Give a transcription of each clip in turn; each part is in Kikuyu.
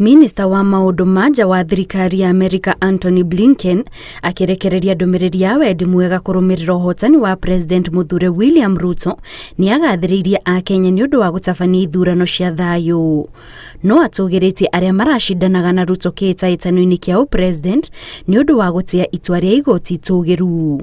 Minista wa maũndũ ma nja wa thirikari ya Amerika Antony Blinken akĩrekereria ndũmĩrĩri ya wendi mwega kũrũmĩrĩra ũhotani wa President mũthure William Ruto nĩ agathĩrĩirie Akenya nĩ ũndũ wa gũtabania ithurano cia thayũ. No atũgĩrĩtie arĩa maracindanaga na Ruto kĩhĩtahĩtano-inĩ kĩa ũpresident nĩ ũndũ wa gũtĩa itua rĩa igoti itũgĩru.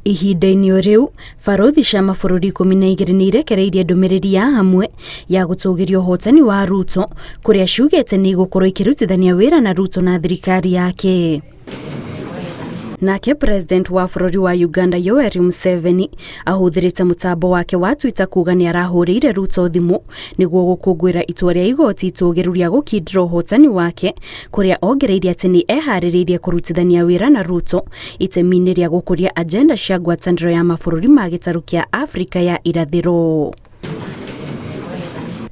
Ihinda-inĩ o rĩu, barũthi cia mabũrũri 12 nĩ irekereirie ndũmĩrĩri ya hamwe ya gũtũgĩria ũhotani wa Ruto kũrĩa ciugĩte nĩ igũkorwo ikĩrutithania wĩra na Ruto na thirikari yake. Nake President wa bũrũri wa Uganda Yoweri Museveni ahũthĩrĩte mũtambo wake wa Twitter kuga nĩ arahũrĩire Ruto thimũ nĩguo gũkũngũĩra itua rĩa igoti itũgĩru rĩa gũkindĩra ũhotani wake kũrĩa ongereire atĩ nĩ eharĩrĩirie kũrutithania wĩra na Ruto itemi-inĩ rĩa gũkũria agenda cia ngwatanĩro ya mabũrũri ma gĩtarũ kĩa Afrika ya irathĩro.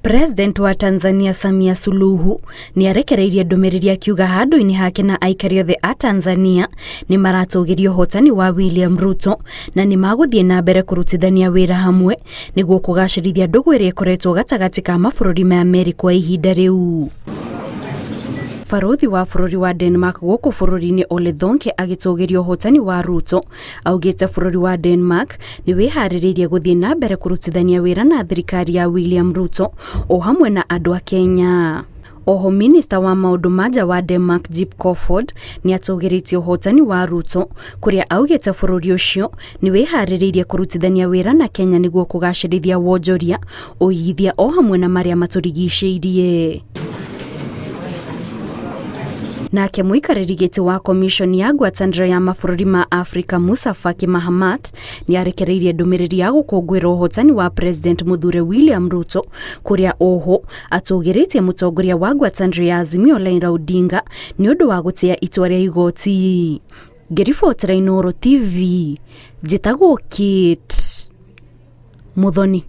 President wa Tanzania Samia Suluhu nĩ arekereirie ndũmĩrĩri akiuga handũ-inĩ hake na aikari othe a Tanzania nĩ maratũgĩria ũhotani wa William Ruto na nĩ magũthiĩ na mbere kũrutithania wĩra hamwe nĩguo kũgacĩrithia ndũgũ ĩrĩa ĩkoretwo gatagatĩ ka mabũrũri maya merĩ kwa ihinda rĩu. Barũthi wa bũrũri wa Denmark gũkũ bũrũri-inĩ Ole Thonke agĩtũgĩria ũhotani wa Ruto augĩte bũrũri wa Denmark nĩ wĩharĩrĩirie gũthiĩ na mbere kũrutithania wĩra na thirikari ya William Ruto o hamwe na andũ a Kenya. Oho minista wa maũndũ ma nja wa Denmark Jeppe Kofod nĩ atũgĩrĩtie ũhotani wa Ruto kũrĩa augĩte bũrũri ũcio nĩ wĩharĩrĩirie kũrutithania wĩra na Kenya nĩguo kũgacĩrithia wonjoria, ũigithia o hamwe na marĩa matũrigicĩirie. Nake mũikarĩri gĩtĩ wa komishoni ya ngwatanĩro ya mabũrũri ma Afrika Musa Faki Mahamat nĩ arekereirie ndũmĩrĩri ya gũkũngũĩra ũhotani wa President mũthure William Ruto kũrĩa oho atũgĩrĩtie mũtongoria wa ngwatanĩro ya Azimio Raila Odinga nĩ ũndũ wa gũtĩa itua rĩa igoti. Ngĩribotera Inooro TV, njĩtagwo Kate Muthoni.